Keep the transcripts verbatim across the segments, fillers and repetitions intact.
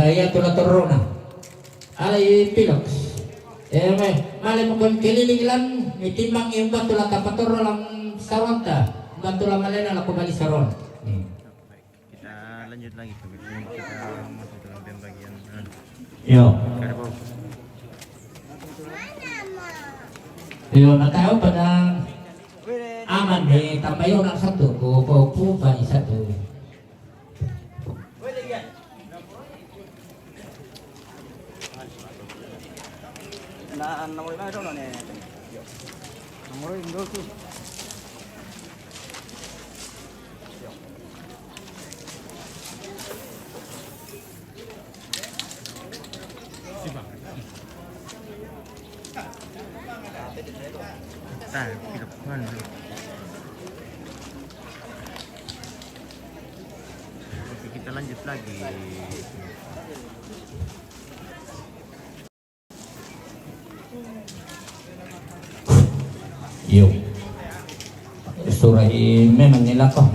Iya tu la torrona. Alai piloks. Eh, me, male mo kon keliling lan, mitimbang i umbantu la tapatorro lan saronta, umbantu la malena lako bali saron. Hmm. Kita lanjut lagi, sebelum kita masuk dalam pembagian, anu. Yo. Kerbau. Yo, na tau pa na aman de, tambayo na satu, ko, ko, ko, bali satu. Na, nomor lima itu, no, ne. Nomor itu tuh. Nah, kita, oke, kita lanjut lagi. Iyo. Sura i memang ni lako.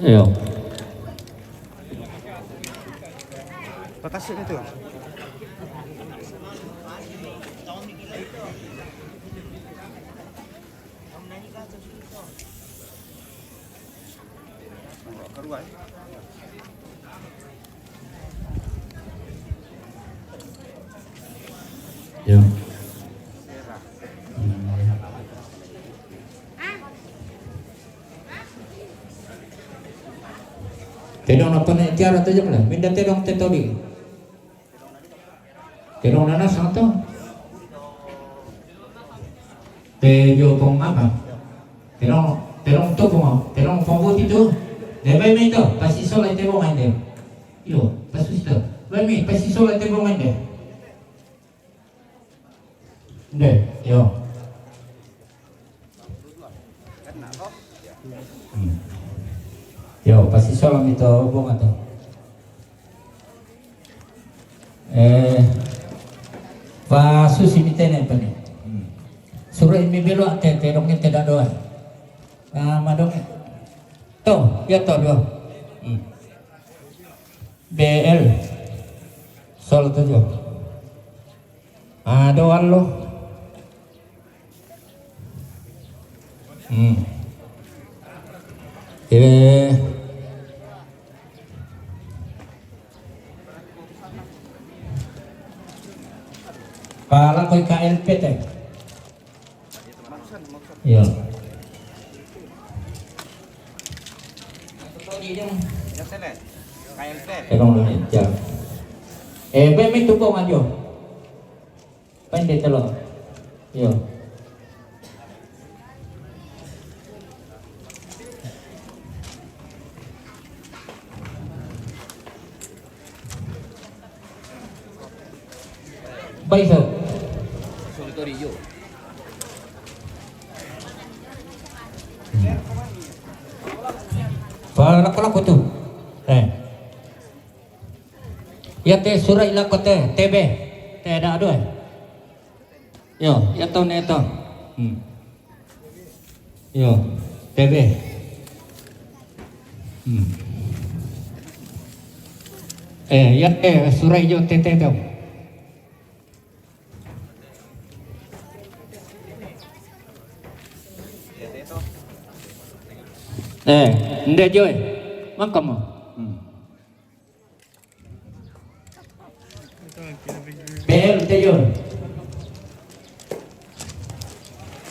Iyo. Patas itu. Iyo. Tedong na pone tiara tu jam lah. Minda tedong te todi. Tedong nana santo. Te jo pong apa? Tedong, tedong tu pong, tedong pong buti tu. De bai mi to, pasi sola te pong ande. Iyo, pasi to. Bai mi, pasi sola te pong ande. De, iyo. Hmm. Iyo, pasi sola mi to bonga to. Eh, pa susi mi tene pa ni. Hmm. Sura mi belo ate, te dong te da doa. Ah, madong. To, iyo to do. Hmm. B L. Sol tujuh. Ah, doa lo. Hmm. Ibe. Pala koi K L P te. Iyo. Tedong lo ni, ya. Eh, be mi tu pong ajo. Pende telo. Iyo. Baiso. Pa lako-lako tu. Eh. Iya te sura i lako te, T B. Te da ado, eh. Iyo, iya to ne to. Hmm. Iyo, T B. Hmm. Eh, iya te sura i jo te te to. Eh, nde jo, eh. Mangkamo. Hmm. Bel, tejo.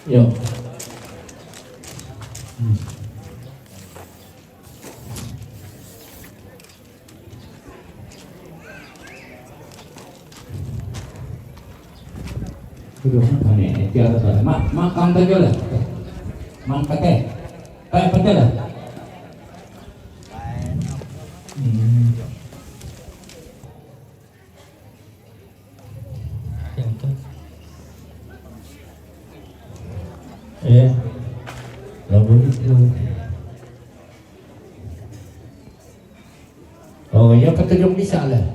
Yo. Hmm. Aduh, aneh, tiada, tiada. Mak, mak, kang tajol lah. Mak kate. Kayak pecel lah. Hmm. Iya. Lagu itu. Oh, ya, petunjuk bisa lah.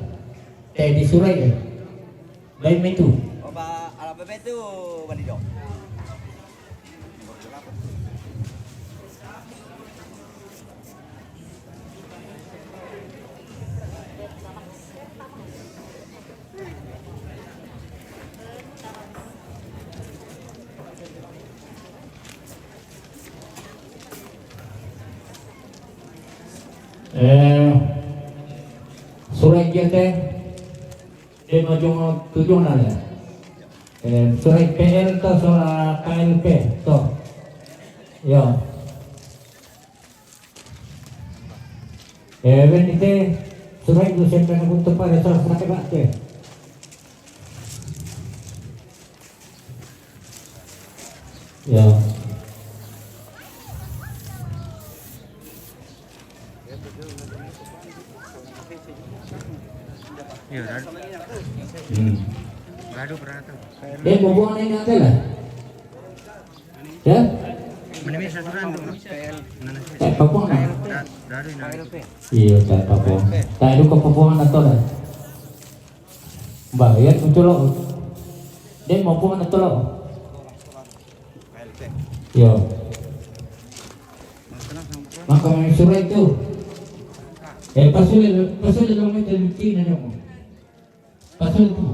Teh di surai ya. Baik itu. Oba, ala bebe tu, Balido. Eh, surai dia teh. Dia mojong tujuh nana. Eh, surai P L to, surai K L P to. Ya. Eh, ben ite surai gue siapa nak untuk pada salah pakai pakai. Ya. Iya, gaduh. Hmm. Gaduh pernah tuh. Dia bubuhan ini ada lah. Ya? Mending saturan tuh. Eh, Papua nggak? Gaduh, nah. Iya, tak Papua. Tak ada ke Papua atau lah. Mbak, ya, betul loh. Dia mau Papua atau loh. Yo. Maka main surat itu. Eh, pasul, pasul dalam itu, itu nanya mo. Pasul itu.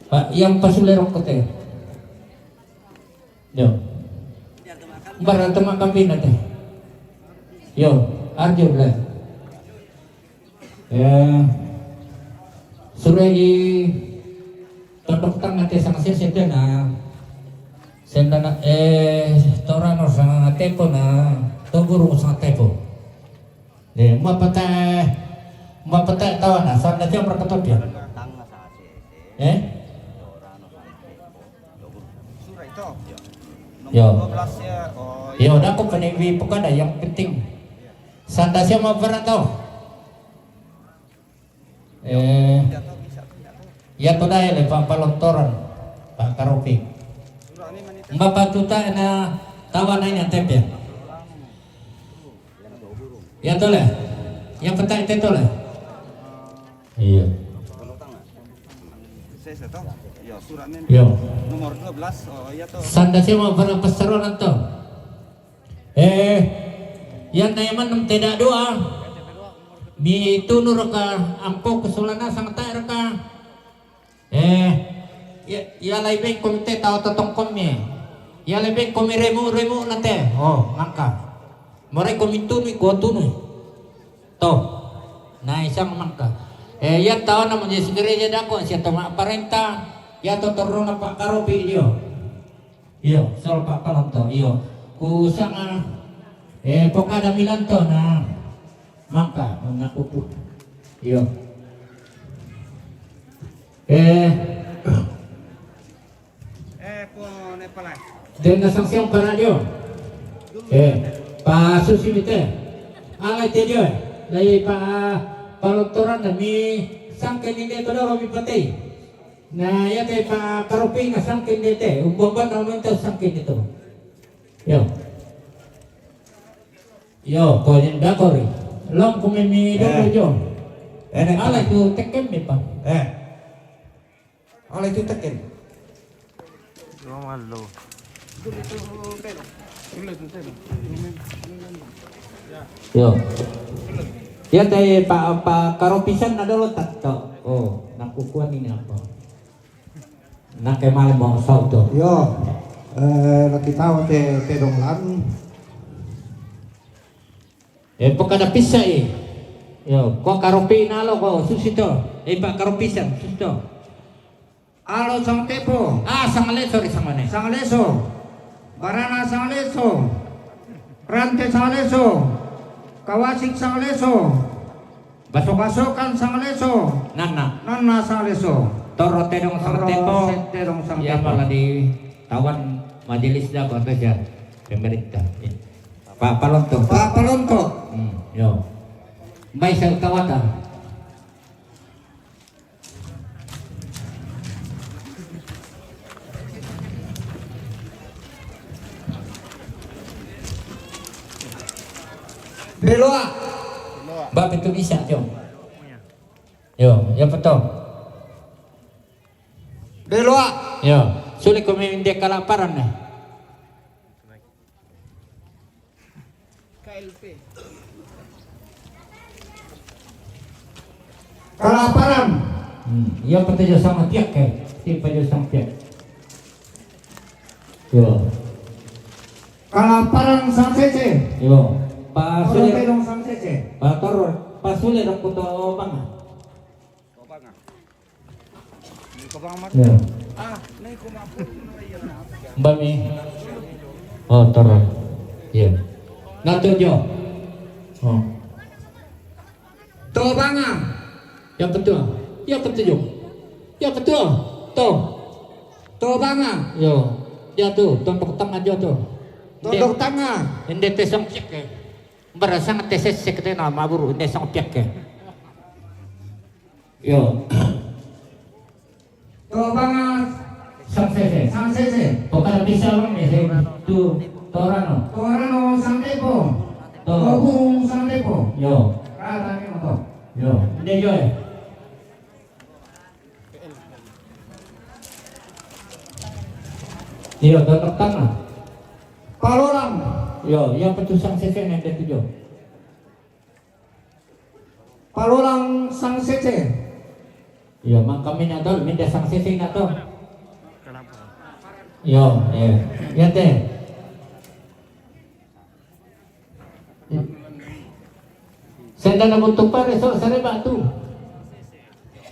Pak, yang pasul lerok kote. Yo. Barang teman kami nate. Yo, arjo lah. Eh, surai i todok tanga te sang sese tena. Sendana, eh, torano sang tepo na, toguru sang tepo. Eh, mapata, mapata tawana, sanda jam rakatopia. Eh? Yo. Yo, dako paniwi pukada yang penting. Sanda siya mabarang tau. Eh, ya to dai le pa palontoran, pa karopi. Mbapatuta na tawa na ina tepia. Ya to le. Ya peta ite to le. Iya. Sese to? Yo, surat ni. Yo. Nomor dua belas, oh, iya to. Sanda siya mabarang pasaronan to. Eh, yan na yaman ng teda doa. Mi tunur ka ampo kesulana sang ta ka. Eh, ya, ya laibeng komite tau totong komi. Ya laibeng komi remu remu nate. Oh, mangka. Morai komi tunui ko tunui. To. Na isang mangka. Eh, ya tau na mo si gereja dako siya to ma parenta. Ya to torona pa karopi dio. Iyo, sol pa kalonto, iyo. Ku sanga, eh, pokada milanto na mangka, na kupu. Iyo. Eh, eh, po ne pala. Dengan sanksiang para dio. Eh, pa susi mite. Alai te dio. Lai pa palontoran na mi sangke ninde to doro mi patei. Na, ya te pa karopi na sangkin dete, umbomba na mento sangkin itu. Yo. Yo, ko yin dakori. Long kumimi dulu jo. Eh, nek. Ala tu tekem mi pa. Eh. Ala tu tekem. Lo malu. Yo. Ya te pa, pa karopisan na dolo tak to. Oh, nakukuan ini apa? Nake male mo sauto. Yo, eh, laki tawa te, te dong lan. Eh, pokada pisa i. Yo, ko karopi nalo ko susito. Eh, pa karopisan, susito. Alo sang tepo. Ah, sang leso ri sang mane. Sang leso. Barana sang leso. Rante sang leso. Kawasik sang leso. Baso-basokan sang leso. Nana. Nana sang leso. Torro tedong sang tepo. Torro tedong sang tepo. Iya, malah di tawan majelis dah, apa siya? Pemerintah. Iya. Pa, palonto. Pa, palonto. Hmm, yo. May sa kawata. Beloa. Ba, betul bisa, Jong. Yo, ya betul. Beloa. Yo, sulit ko mi hindi kalaparan na. Kalaparan. Hmm, iya pa tayo sa matiyak eh. Iya pa tayo sa matiyak. Yo. Kalaparan sang sese. Yo. Pasuli. Torong pedong sang sese. Pator, pasuli rong kuto banga. Yo. Bami. Oh, torong. Yo. Nato yo. Oh. Tobanga. Ya betul. Ya betul yo. Ya betul. To. Tobanga. Yo. Ya tu, tondok tanga yo tu. Tondok tanga. Ende tesong piak ke. Barasang tesesek te na maburu, ende song piak ke. Yo. Tobanga. Sang sese. Sang sese. Pokal bisa bang ya, tu torano. Torano sang tepo. To. Tobung sang tepo. Yo. Rata ni moto. Yo. Ende yo eh. Iyo, tondok tanga. Palolang. Yo, yang petu sang sese nende tujuh. Palolang sang sese. Iyo, mangkami na tol, minda sang sese na tol. Iyo, iyo. Ya te. Senda na buntuk pare so sareba tu.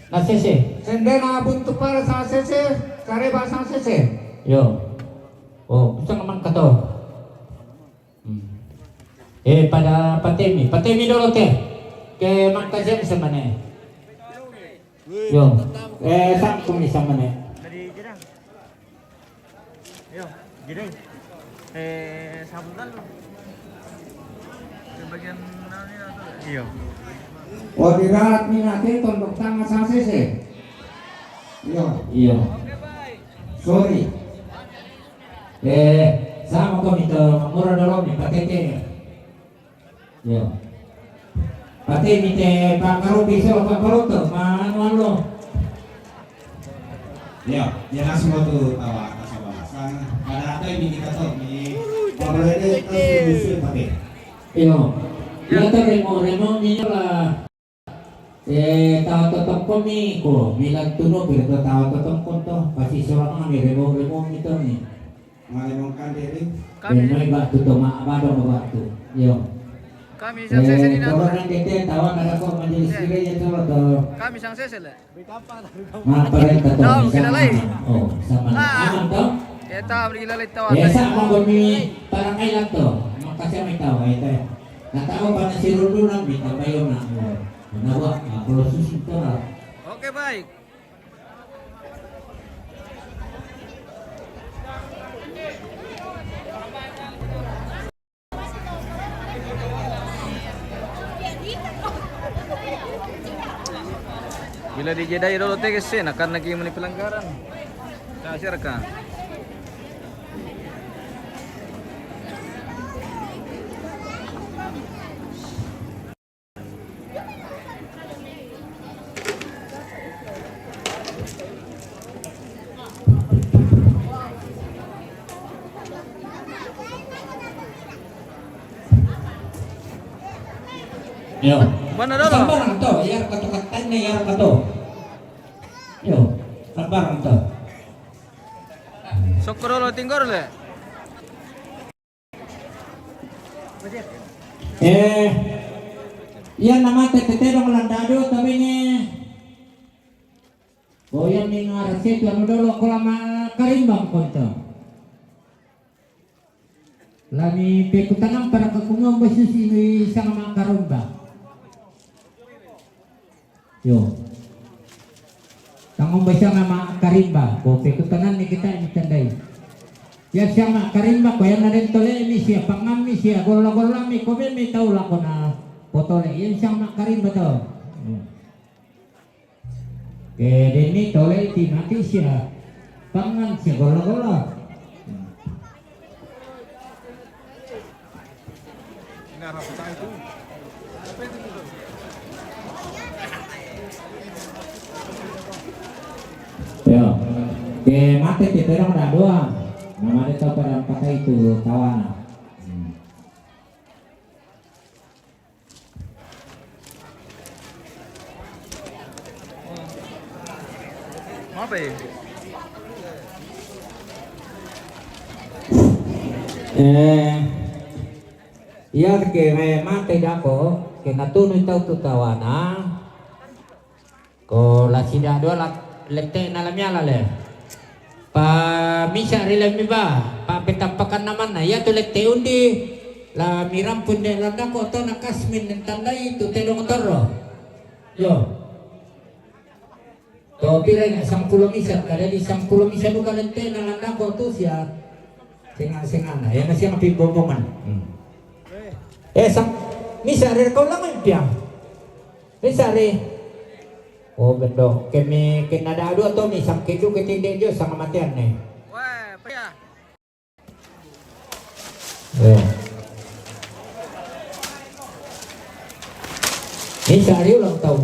Na sese. Senda na buntuk pare sa sese, sareba sang sese. Yo. Oh, bisa ngamang kato. Hmm. Eh, pada patemi, patemi dolo te. Ke mangkajen semane. Yo. Eh, sangkumi semane. Yo, jadi, eh, sabun kan lu. Ke bagian mana ni lah tu? Iyo. Oh, dirawat ni nanti tondok tanga sang sese. Iyo. Iyo. Sorry. Eh, sama ko mi to, mura dolo mi, patete. Yo. Pati mi te pakarubi so pakaruto, manual lo. Yo, jelas mo tu tawa ka sa bahasa. Kada ata mi kita to, mi pabulai de to solusi pati. Yo. Ya to remo, remo mi la. Eh, tawa totongko mi ko, mi la tuno, pero tawa totongko to. Pasi sorang mi remo, remo mi to mi. Malemong kandiri. Kami. May batu to, ma-, abado mo batu. Yo. Kami sang sese ni na. Toro nang dete, tawa kada ko majelis kire ya toro to. Kami sang sese le. Ma parenta to. Tawa sama. Kita lai. Oh, sama. Ah. Aman to? Ya tawa kita lai tawa. Ya sa mo ko mi parang kailan to. Makasih may tawa ito. Natao pa na si Rudo nang mi tabayo na mo. Nawa, ma-processing to na. Okay, baik. Bila di Jeddah dolo teges sih, nah, karena gini pelanggaran. Nah, silakan. Yo. Mana dolo? Sambarang to, iyar kato katanya, iyar kato. Yo, sambarang to. Sokko dolo tinggor le. Eh, iya nama tete dong landado tapi ni. Boyan ni ngarasi tu anu dolo ko la makarimbang konto. La mi pekutanang para kakunga basus ini sang makarimbang. Yo. Ngombe siang ma' karimba, ko pekutananni kita' mi tandai. Iya siang ma' karimba, ko iya na den tole' mi sia pangngan mi sia golla-golla mi, ko be' mi tau lako na potole'. Iya siang ma' karimba to. Ke den mi tole' ti mati sia pangngan sia golla-golla. Yo. Ke mate ti tedong da' dua. Na mate tau pada empat itu tawana. Hmm. Apa ya? Eh, iya ke mate dako, ke natunu tau tu tawana. Ko la sida' dua la lette'na la miala le. Pa misa' ri lemi ba, pa petampakanna manna. Iya tu lette' undi la mirampun de' landako to na kasmin tandai tu tedong torro. Yo. To pira ina sangpulo misa', ka jadi sangpulo misa' duka lette'na landako tu sia. Senga-sengana. Iya na sia mapi bombongan. Hmm. Eh, sang misa' ri kau lama impiang. Misa' ri. Oh, bendo. Kemi kena da' dua to mi, sangke ju ketinde jo sang matian ne. Wah, pria. Yo. Misa' ri ulang tau.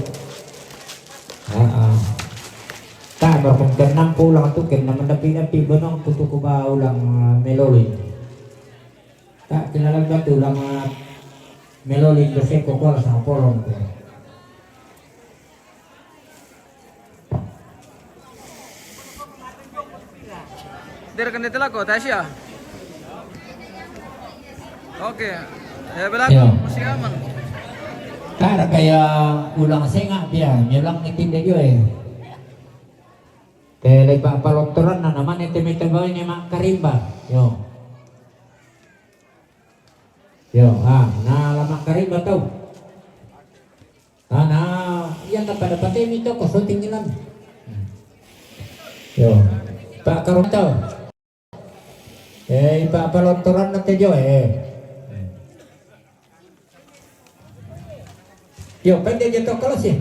Ah, ah. Ta' berkon kenang pulang tu, kena mendapi-dapi benong tu, tu ku ba ulang, ah, melolin. Ta' kilala batu lama meloli beseko kuala sama polong tu. Dia rekan dia telako, Tasya. Oke. Ya, belakang. Yo. Masih aman. Ta' ada kaya ulang senga' dia, nyelang ngitin dia juga, eh. Tele pa palottoranna, na mane te mete baine ma' karimba. Yo. Yo, ah, na la ma' karimba tau. Ah, na, iya na pada patemi to, ko soting ilam. Yo. Pa karung tau. Eh, ipa palottoranna te jo, eh. Yo, pende je to kelas ya.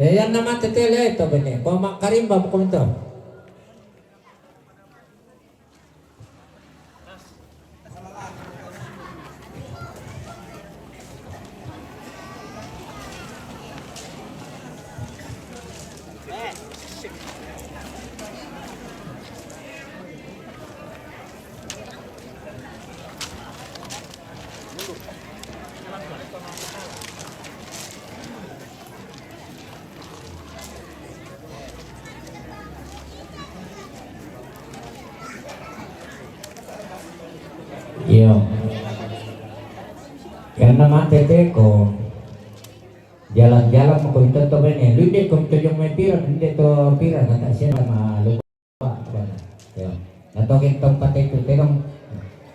Eh, iya na mate tele to bene. Ko ma' karimba bukan to. Iyo. Karena mate teko. Jalan-jalan mako itu to bene. Lu de ko to jong mai pira, de to pira, kata siapa malu. Iyo. Na toke tong pate itu terong.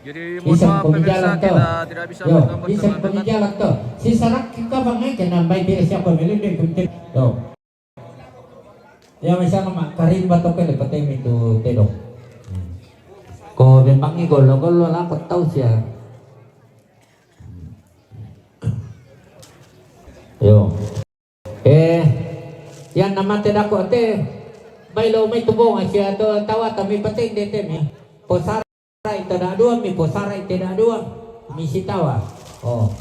Jadi, mohon maaf, pemirsa, kita tidak bisa bergambar karena dekat. Sisa rakki ka bangai kena mai pira siapa melu de ko. Iyo. Iya, misalna ma' karimba to kele patemi tu tedong. Ko membangi gollo-gollo lako tau sia. Iyo. Eh, iya na mate dako te, bailo mai tu bonga sia to tawa tami patende temi. Posara ita da dua mi, posara ita da dua mi sitawa. Oh.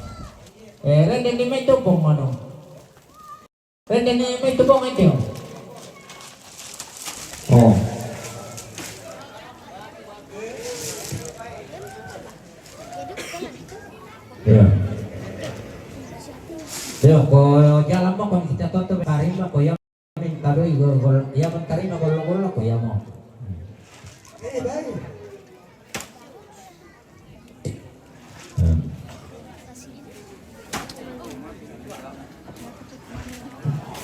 Eh, rende ni mai tu pong mano. Rende ni mai tu pong ente. Oh. Iyo. Iyo, ko jalan mo, ko kita toto karimba, ko iya min tadoi, gol, gol, iya min karimba, gol, gol, ko iya mo.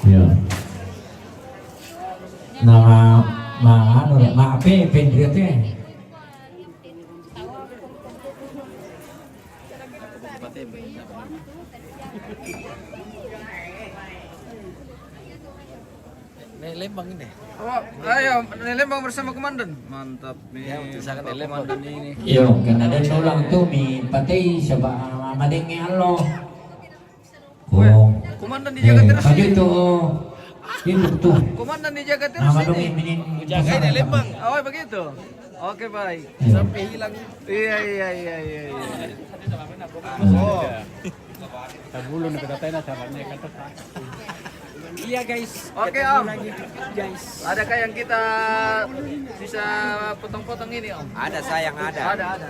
Iyo. Na ma, ma, anu, ma, ape, pendri ape. Naik Lembang ini. Oh, ayo, naik Lembang bersama komandan. Mantap nih. Ya, untuk sangat Bapak Lembang. Komandan ini. Iyo, karena dia ulang tu mi patay sa ba, madenge alo. Weh, oh. Komandan dijaga terus. Pagi ini. Tu, oh. Itu tu. Komandan dijaga terus. Nama ini. Dong ini. Jaga ini Lembang. Oh, begitu. Oke, baik. Iya. Sampai hilang. Iya, iya, iya, iya, iya. Hmm. Oh. Sabulu na pinatay na, sabi niya, kanta pa. Iya, guys. Oke, Om. Ketemu lagi, guys. Adakah yang kita bisa potong-potong ini, Om? Ada, sayang, ada. Ada, ada.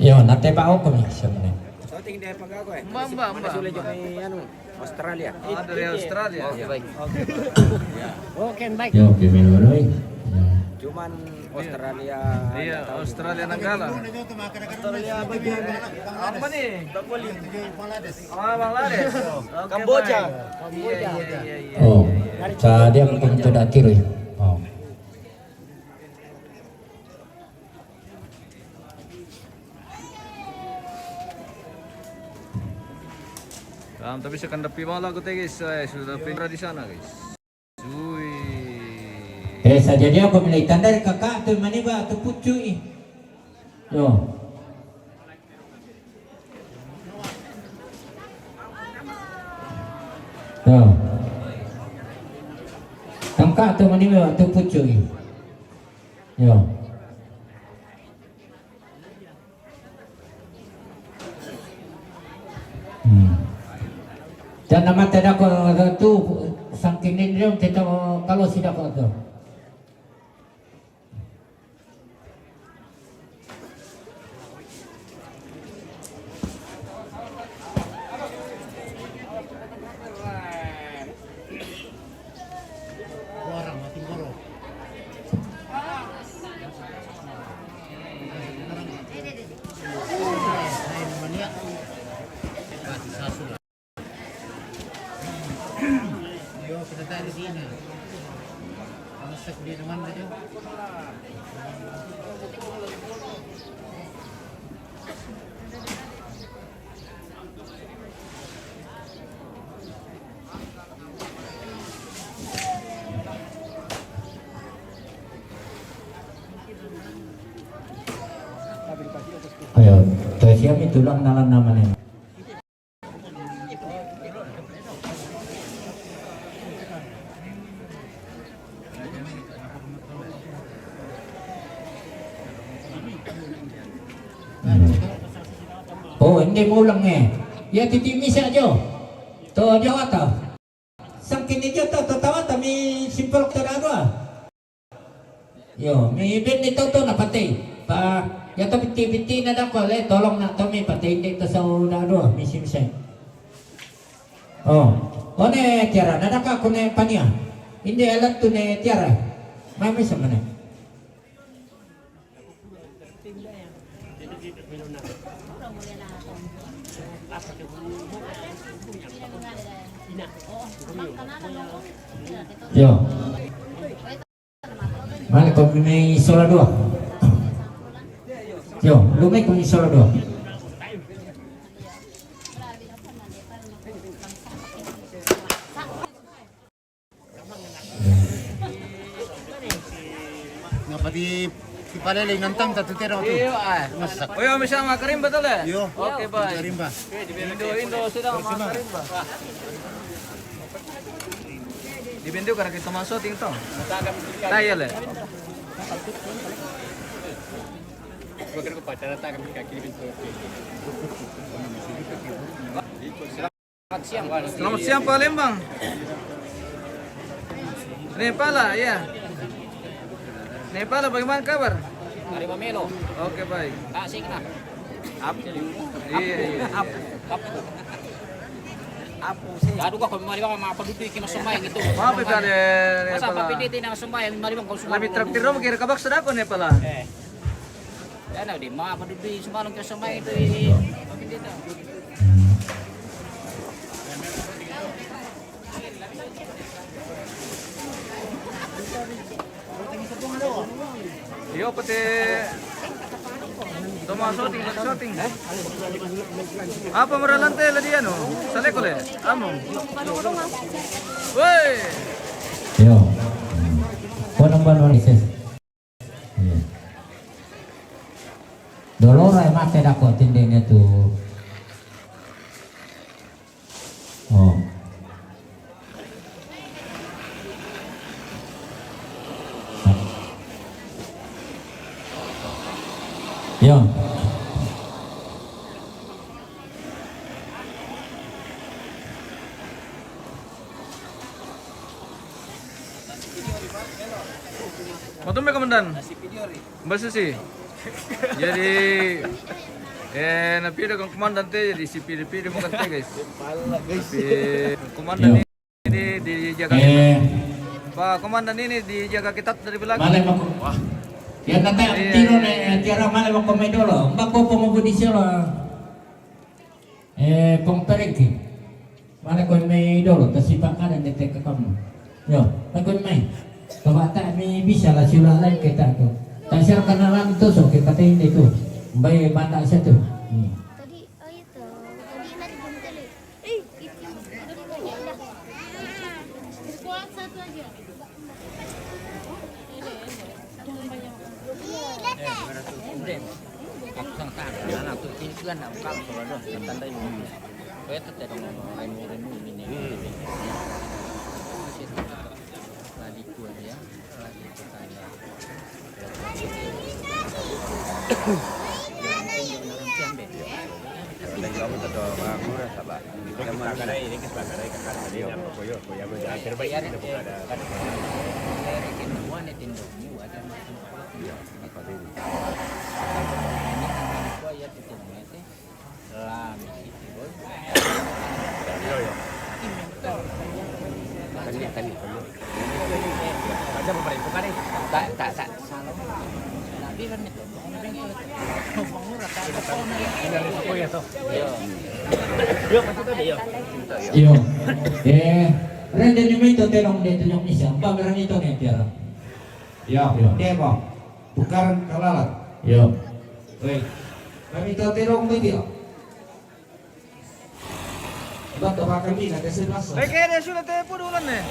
Yo, nate ba ako mi, siya mo na. Shooting dia pag ako eh. Mbak, mbak, mbak. Masih boleh juga, anu. Australia. Oh, dari Australia. Oke, baik. Oke. Oke, baik. Ya, oke, Melbourne. Ya. Cuman Australia. Iya, Australia Nanggala. Australia bagian apa nih? Bangladesh. Oh, Bangladesh. Oke, Kamboja. Baik. Iya, iya, iya, iya. Oh, iya, iya. Sa dia mungkin tidak tiru ya. Oh. Nah, tapi sekan depi malah aku teh, guys, eh, sudah pindah di sana, guys. Sui. Eh, saja dia aku milih tanda kakak tu, mana ba tu pucui. Yo. Yo. Tangka tu mana ba tu pucui. Yo. Hmm. Dan nama tidak ko tu sangkinin dia kita kalau sidak ko tu. Yo, kita tayo di sini. Kamusta ko din naman kayo? Ayo, terus siya may tulang nalan naman eh. Oh, hindi mo lang eh. Ya, titi mi siya, Jo. To, Jo, ato. Sangkinin Jo to, to, tama, tami, simple to na, ah. Yo, mi bin ni to, to, napatay. Pa, ya to, piti, piti na dako, le, tolong na to, mi, patay, hindi to sa una, do, mi simsen. Oh, one, tiara, nadaka, kone, pania. Hindi, alam to, ne, tiara. Mami sa mana. Yo. Mana ko may sola dua? Yo, lumay ko may sola dua. Nga pati si Palele, nantang tatutira ko. Iyo, ah. Masak. Oy, may siya, makarimba to, le. Iyo. Okay, bye. Makarimba. Okay, di Indo, Indo, sila, makarimba. Di Indo, karena kita masuk, ting to. Tayo, le. Gua kira ko pacaran, tak kami kaki gitu. Selamat siang, Pak. Selamat siang, Pak Lembang. Nepala, ya. Nepala, bagaimana kabar? Hari Mamelo. Oke, baik. Kasih kena. Up. Iya, iya. Up. Up. Up sih. Aduh, kok kami mari bang, apa duduk iki masuk main gitu. Apa itu ada Nepala? Masa apa pindit ini masuk main, mari bang, kau semua. Lebih traktir dong, kira kabak sudah kok Nepala. Eh. Yan na, di mga padudli, sumalong ka sa may ito, eh. Iyo, pati Toma shooting, shooting. Apa meralante la dia no? Saleko le. Amo. Woi. Yo. Kona ba no ses. Iya. Dolora mate dako tindene tu. Oh. Yo. Matumbe, Komandan. Mbak Susi. Jadi, eh, na pide kan komandan te, jadi si pide-pide bukan te, guys. Tapi komandan ini dijaga ketat. Pak komandan ini dijaga ketat dari belakang. Male mako. Wah. Ya, nanti tiro ne, tiara male mako mai dolo. Mbak ko pengobu di sila. Eh, pong perengki. Mana kau mai dolo, tasipak kanan de teka kamu. Yo, mana kau mai. Coba tak mi bisa lah sila lain kita tu. Tak siap kenalan tu, so kita ini tu. Baik, bata saya tu. Hmm. Tadi, oh itu, tadi mari jemput. Eh, itu. Kuat satu aja. Aku sang tak, anak tu sini kan nak buka sekolah dah, tanda ini. Kau itu tidak mau main murid ini. Lagi kuat ya, lagi kuat. Iyo. Eh, rende ni mito telong de telong misa. Bang rende to ne tiara. Iyo. Iyo. Demo. Bukaran kalalat. Iyo. Wei. Kami to telong mito. Bato ba kami na kasi basa. Ay, kaya na sila tayo po doon eh.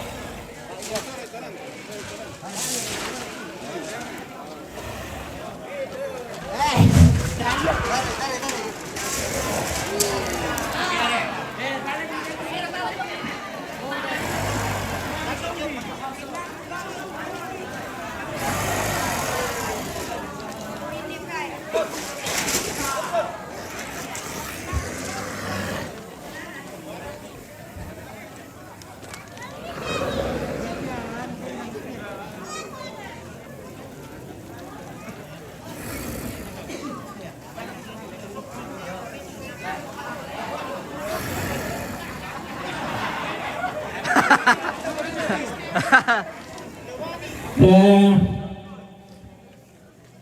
Eh,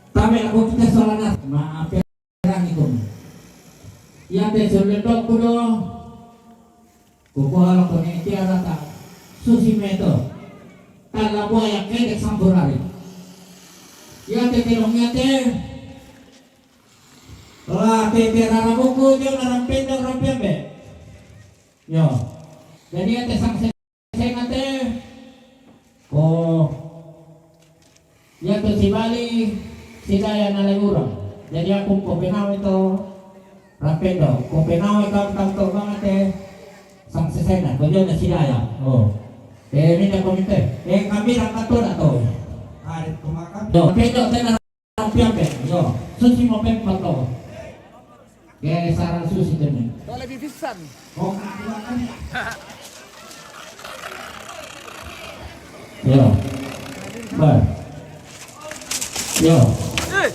tame ako kita sola na, maaf ya, rang itu. Ya, te sulit dok kudo. Kukuha lo kone tiara ta susi meto. Tala buaya kede sampurari. Ya, te telong ya, te. Lah, te, te rara buku dia na rampendo rampiambe. Yo. Jadi ya, te sang se-, senga te. Ko. Ya tu si Bali, si Daya na lai urang. Jadi aku ko penawe to, rapendo. Ko penawe kam, kam to bangate, sang sesena, ko dia na si Daya. Oh. Eh, minta komite. Eh, kami dah kato dah to. Ari kumakan. Yo, pendo tena piampe. Yo, susi mo pempat to. Ke sara susi tena. Boleh bibisan. Yo. Ba. Yo. Eh.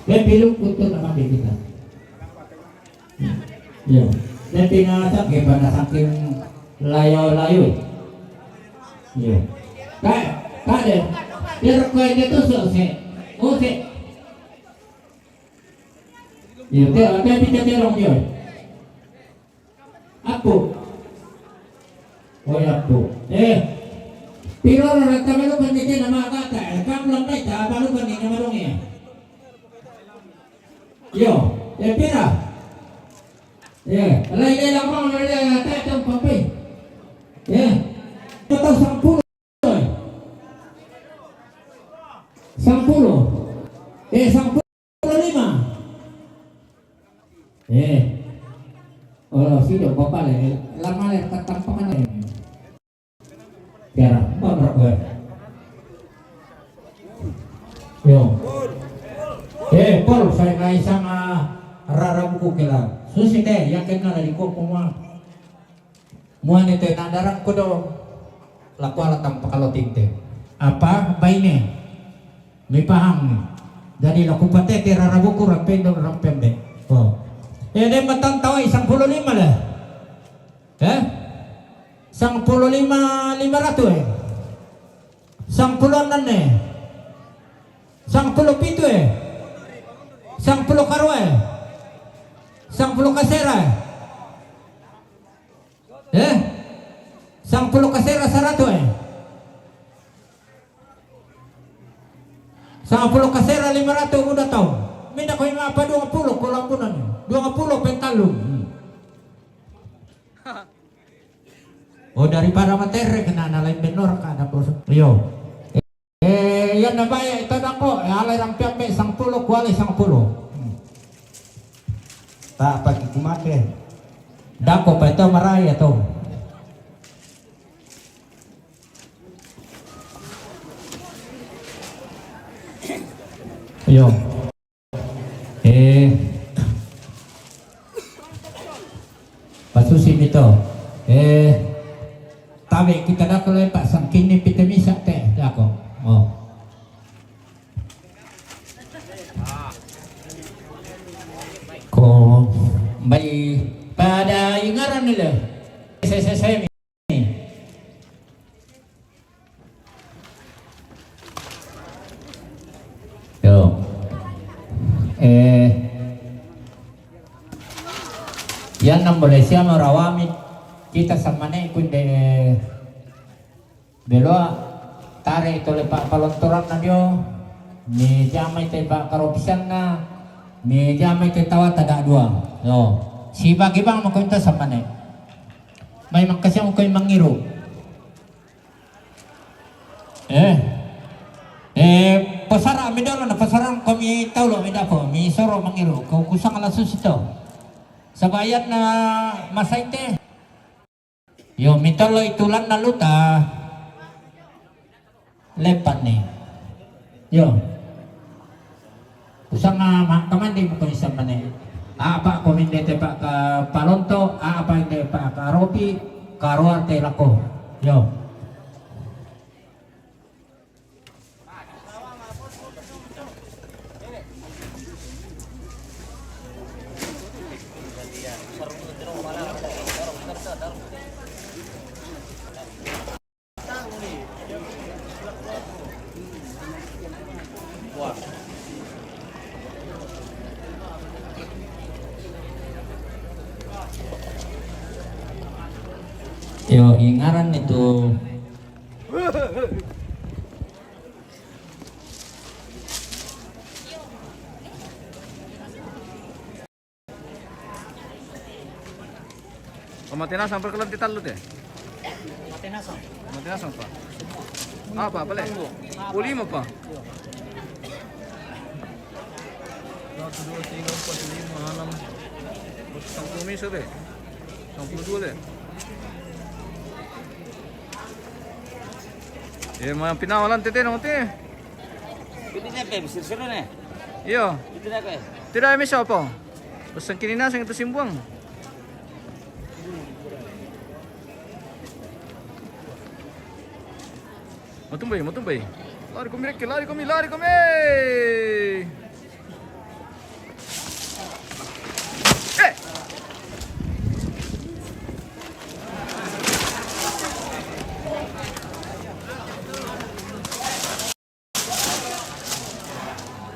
Be pilu kutu na kami kita. Yo. Be pinasa ke pada saking layo-layo. Yo. Ka, ka de. Pero ko de tu so se. O se. Yo, te, te pita terong yo. Apo. Oy, apo. Eh. Piro na rata malu kan ni na makata. Eh, kam lang kay ta malu kan ni na malu niya. Iyo, e pira? Iyo, lai, lai, lapang, lai, lai, lai, tai, tai, papai. Iyo. Atau sampulu. Sampulu. E, sampulu lima. E. Oh, sino, papai, lai. Lama, lai, tatampakan, lai. Tiara, ba, bro, gue. Iyo. E, Paul, sai ngai sanga rara buku kela. Susi te, yakin na lari ko kuma. Muane te na darang ko do. Lako ala tampa kalo tinte. Apa? Baine. Mi paham ni. Jadi lako pate te rara buku rampe do rampe mbe. Oh. E, de matan tawai sampulu lima le. E? Sampulu lima, lima ratu e. Sampulu anam e. Sampulu pitu e. Sampulu karua e. Sampulu kasera e. E? Sampulu kasera saratu e. Sampulu kasera lima ratu uda tau. Minda ko ima apa dua puluh ko lambunan. Dua puluh pe talu. Hmm. Oh, daripada matere kena na lain benor ka ada bos. Iyo. E, iya na baya ito dako, e, alai rampe ambe sampulu, kuali sampulu. Hmm. Ta pagi kumake. Dako pa ito marai ato. Iyo. E, pasusi mito. E, tabe kita dako le pa sangkini pite misa te dako. Oh. Ko bai pada ingaran ni le. Se, se, se, mi. Yo. E, yan na Malaysia marawami kita samane kunde beloa tare tole pa palontoran na dio. Mi jamai te pa karopisan na. Mi jamai te tawa tada dua. Yo. Si bagi bang makunta samane. Mai mangkasi ko mangiru. E. E, pasara mi dolo na pasara ko mi taulo mi dako mi soro mangiru ko kusang lasu sito. Sabayan na masaite. Yo, mi tolo itulan na luta. Lepat ni. Yo. Kusanga makamandi mo ko isang mani. Apa ko minde te pa ka palonto, apa inde pa ka ropi, karoa te lako. Yo. Yo, ingaran itu. Pamatenasang perkelan ti tallu te. Pamatenasang. Pamatenasang pa. Apa, apa le? Ulimo pa. Satu, dua, tiga, empat, lima, enam. Sampulu miso te. Sampulu dua te. E, ma pinawalan te te no te. Pwede na pe, sir-sir na. Iyo. Pwede na pe. Tidak, miso apa? Pasang kinina sing itu simbuang. Matumbay, matumbay. Lari kami, Ricky, lari kami, lari kami. Eh!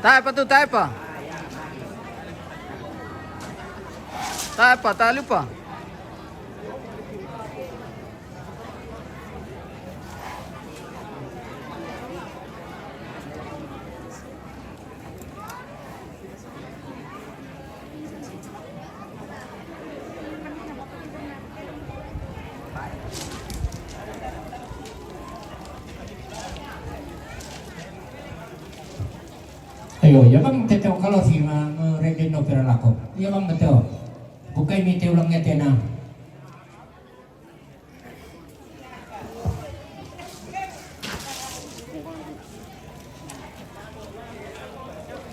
Tae pa tu, tae pa. Tae pa, tae lupa. Ayo, ya bang, kita kalau si ma, ma, reden no pera lako. Ya bang, betul. Bukai mi te ulang ya tena.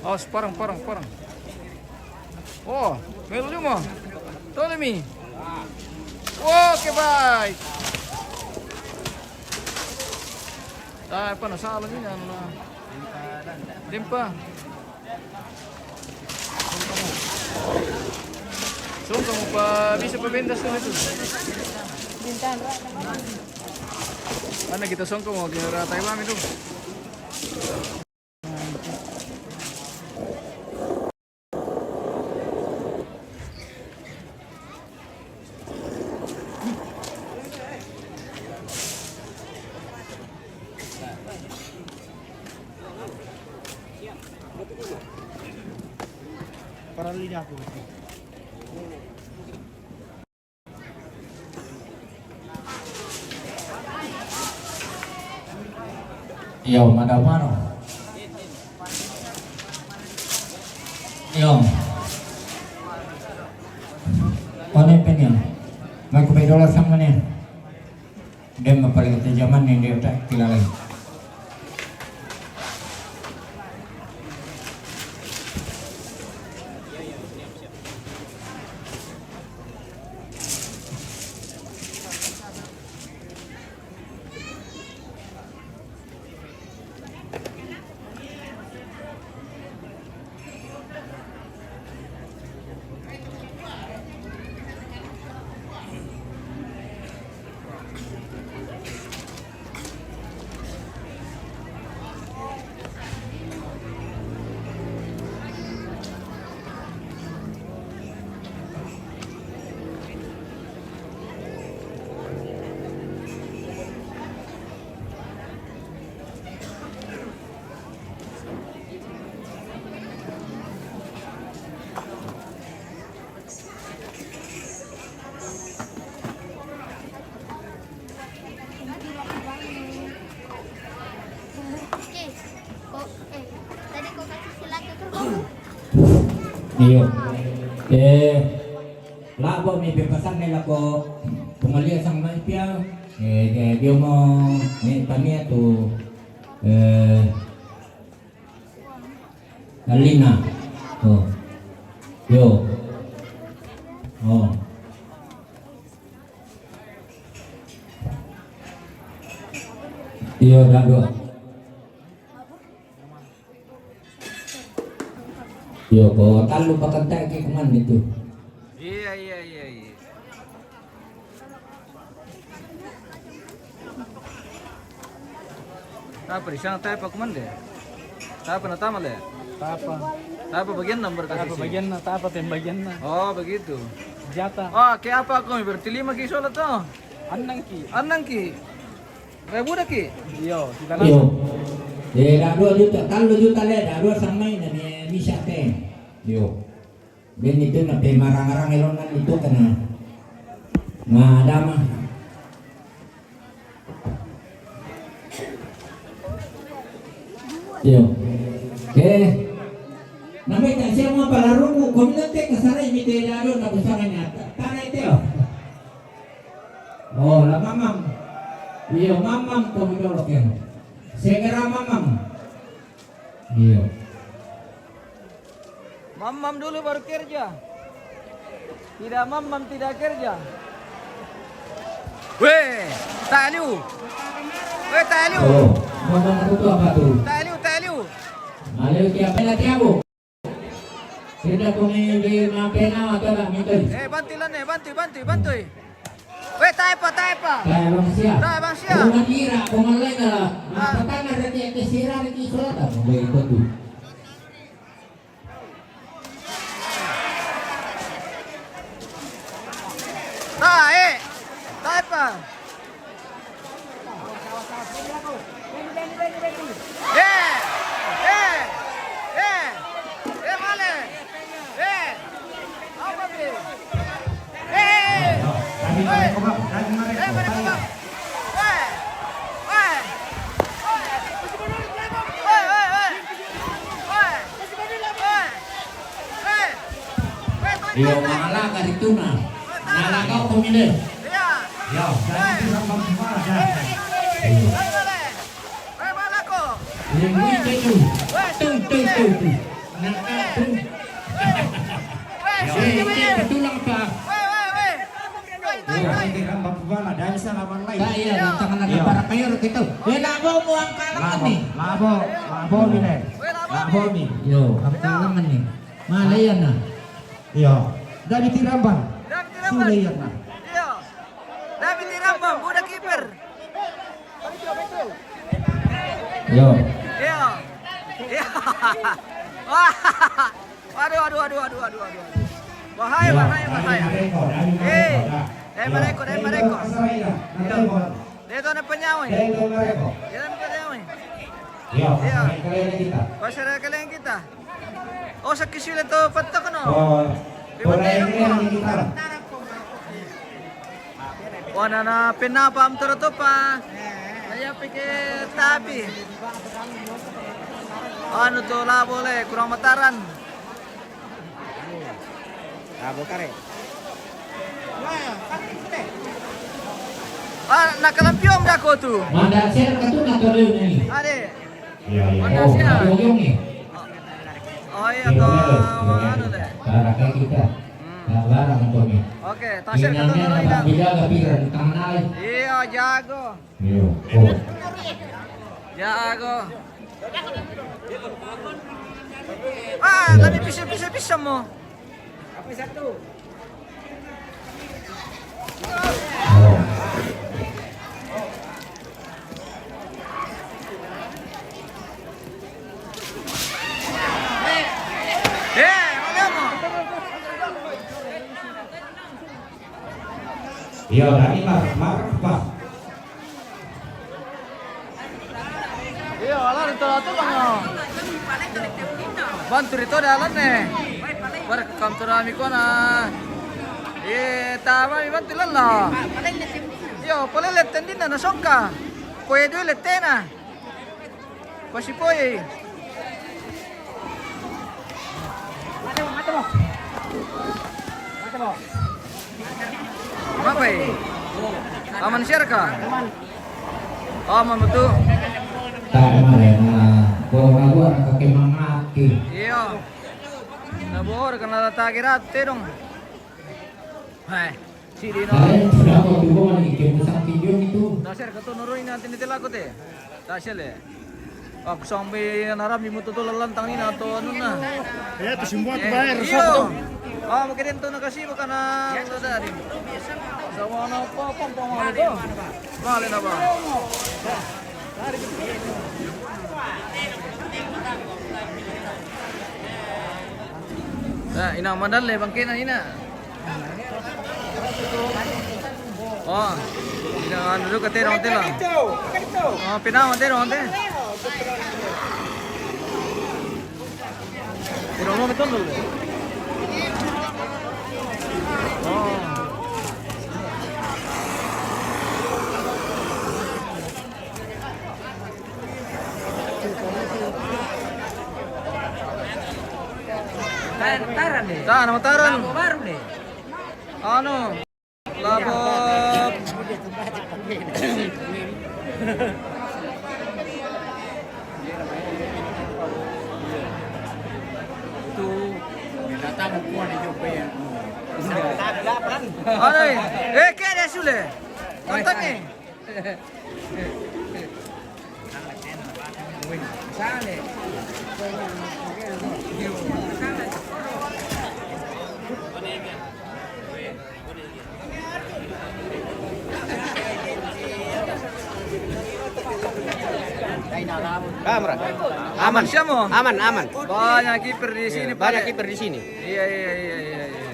Oh, separang, parang, parang. Oh, melu lima. Tole mi. Wah, ke baik. Ah, apa na salah ni, na, na. Limpa. Songko mo pa, bisa pa bendas na ito. Bintang, ra. Mana kita songko mo, kira rata mami tu. Para lidah aku. Iyo, madam mano. Iyo. One penya. Mai ku bedola sama ne. Dem ma paling te zaman ne, dia tak kila lagi. Oke. Kok, eh, tadi kau kasih silat ke kerbau? Iyo. Eh, labo mi pepasan ne lako pengalian sang mai pia. Eh, eh, dia mau ni tania tu. Eh, Alina. Oh. Yo. Oh. Iyo, dah dua. Iyo, ko talu pakan tak ke kuman itu. Iya, iya, iya, iya. Tapa di sana, tapa kumande? Tapa na tama le? Tapa. Tapa bagian na, tapa bagian na, tapa tem bagian na. Oh, begitu. Jata. Oh, ke apa ko berarti lima ki sola to? Annang ki. Annang ki. Rebu da ki. Iyo, kita. Iyo. Eh, dah dua juta, talu juta le, dah dua samai na ni misa te. Iyo. Bini tu na pe marang-rang elon nan itu kena. Nah, ada mah. Yo. Eh. Namai tak siapa palaruku, kominante kasara imite dado na busanganya. Tara itu. Oh, la mamam. Iyo, mamam ko midolok ya. Segera mamam. Iyo. Mamam dulu baru kerja. Tidak mamam tidak kerja. Weh, taliu. Weh, taliu. Oh, mamam itu apa tu? Taliu, taliu. Aliu tiap pena tiabu. Tidak kuni di mapena atau nak minta. Eh, bantu lan, eh, bantu, bantu, bantu. Weh, taipa, taipa. Taipa bangsia. Taipa bangsia. Bunga kira, bunga lain lah. Ah. Apa tangan rezeki, kesira rezeki, surat apa? Baik, itu tu. Tae, tae pa. Eh, eh, eh, eh, male. Eh, apa ni? Eh, eh, eh, male, kobang. Eh, eh, eh. Eh, eh, eh. Yo, mangalaga di tuna. Nalaga ko mile. Yo, jadi kita mau kemana, dah? Yo. Lingui keju. Tung, tung, tung, tung. Naka, tung. Yo. Eh, eh, betulang, Pak. Yo, ini kan bapak bala, dari salaman lain. Pak, iya, tangan ada para kayor gitu. Eh, labo mo ang kalangan ni. Labo, labo ni, deh. Labo ni. Yo, ang kalangan ni. Malayan na. Iyo. David Tirambang. David Tirambang. Sulayan na. Iyo. David Tirambang, budak kiper. Iyo. Iyo. Iyo. Wah. Waduh, waduh, waduh, waduh, waduh, waduh. Bahaya, bahaya, bahaya. Eh, eh, mareko, eh, mareko. Iyo. Dia tu anak penyawa. Dia tu anak penyawa. Iyo. Pasal kalian kita. Oh, sakit sila tu patok no. Oh, pernah ini yang kita. Wana na pinapa am toro topa. Kaya pike tapi. Anu to labo le, kurang mataran. Labo kare. Ah, nakalampion da ko tu. Manda share ka tu na to ni. Ade. Iya, iya. Oh, anu ni. Oh, iya, to, anu deh. Barang kita. Nah, barang to ni. Oke, tasir ka tu na. Iya, jago. Iya, oh. Jago. Ah, tapi bisa, bisa, bisa mo. Iyo, dari mar, mar, pas. Iyo, alan ito, ito lang, oh. Bantu ito, dalan, eh. Welcome to Rami ko na. Eh, tama, may bantu lang, oh. Iyo, palilit, hindi na, nasongka. Pwede ulit, eh, na. Pasipoy. Mapay? Aman siya ka? Aman mo to. Tama rin na. Kung nagawa na kakimangaki. Iyo. Nabuhor ka na tatagi rat, tedong. Hai. Siri no. Ay, bravo, tuvo ni que musa video itu. Dasar ka to noroy na tinitila ko te. Dasar le. Ako sambi narami mo to lalantang ni na to ano na. Iya, to simbuhan to bayar. Iyo. Ah, mo keden to nakasibo ka na dari. Sa mga na pa, pa, pa, mga to. Mali na ba? Na, ina madal le bangkina ina. Oh, ina anu dulu katero tela. Oh, pina tero te. Pero no me tondo. Oh. Taran, taran deh. Taran, taran. Labo baru deh. Anu, labo. Itu datang bukan di Jope ya. Anu, eh, kaya ada sule. Kontak ni. Kamera. Aman. Aman siya mo? Aman, aman. Banyak kiper di sini, banyak kiper di sini. Iya, iya, iya, iya, iya.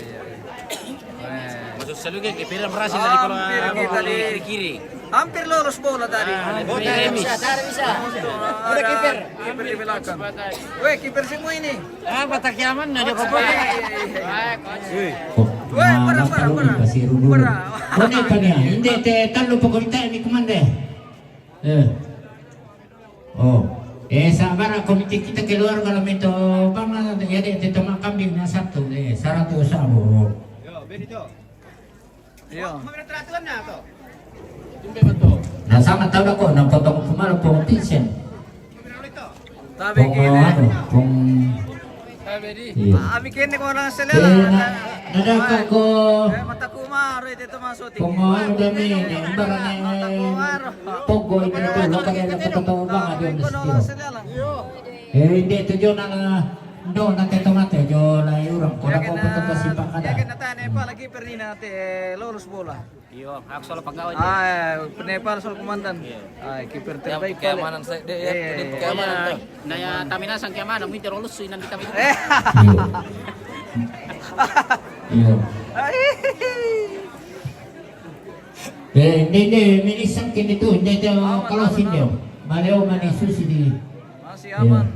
Masuk selalu ke kiper berhasil dari kalau hampir kita di kiri-kiri. Hampir lolos bola tadi. Ah, hampir remis. Ada kiper. Kiper di belakang. Weh, kiper semua ini. Ah, Batak Yaman na dia ko. Weh, parah, parah, parah. Parah. Kone pa niya, hindi te talo pa ko ni kumande. Eh. Oh. Eh, sabar, komite kita keluar kalau minta bang Jadi itu teman kambing na satu ni, seratus abu. Iyo. Na sama tau da ko, na potong kumal pong pinsen. Tabi Pong kini. Anu, pong Tabi di. Iyo. Abi kini ko na sila Eh, la. na, nadaka ko Eh, mata kumaro ito ito mga shooting. Pong anu da mi ni, ibarat ni pogo ini tu, lo kada na katawa ba nga di Ko na mesti. sila la. Eh, hindi tu jo na na do na teto mate jo la urang ko na ko patata si pakada. Yakin na tayo na pa lagi pero ni nate lolos bola. Iyo, actual pagkawan. Ay, Nepal sol komandan. Ay, keeper terbaik pala. Keamanan saya, dia ya, Eh, keamanan. Iya. Tuh. Na ya, taminasan kaya mana, minti rolos so inang kita. Eh. Iyo. Iyo. Ay. Eh, hindi, hindi, minisang kini tu, hindi tu, kalau sindi. Maleo manisusi di. Masih aman.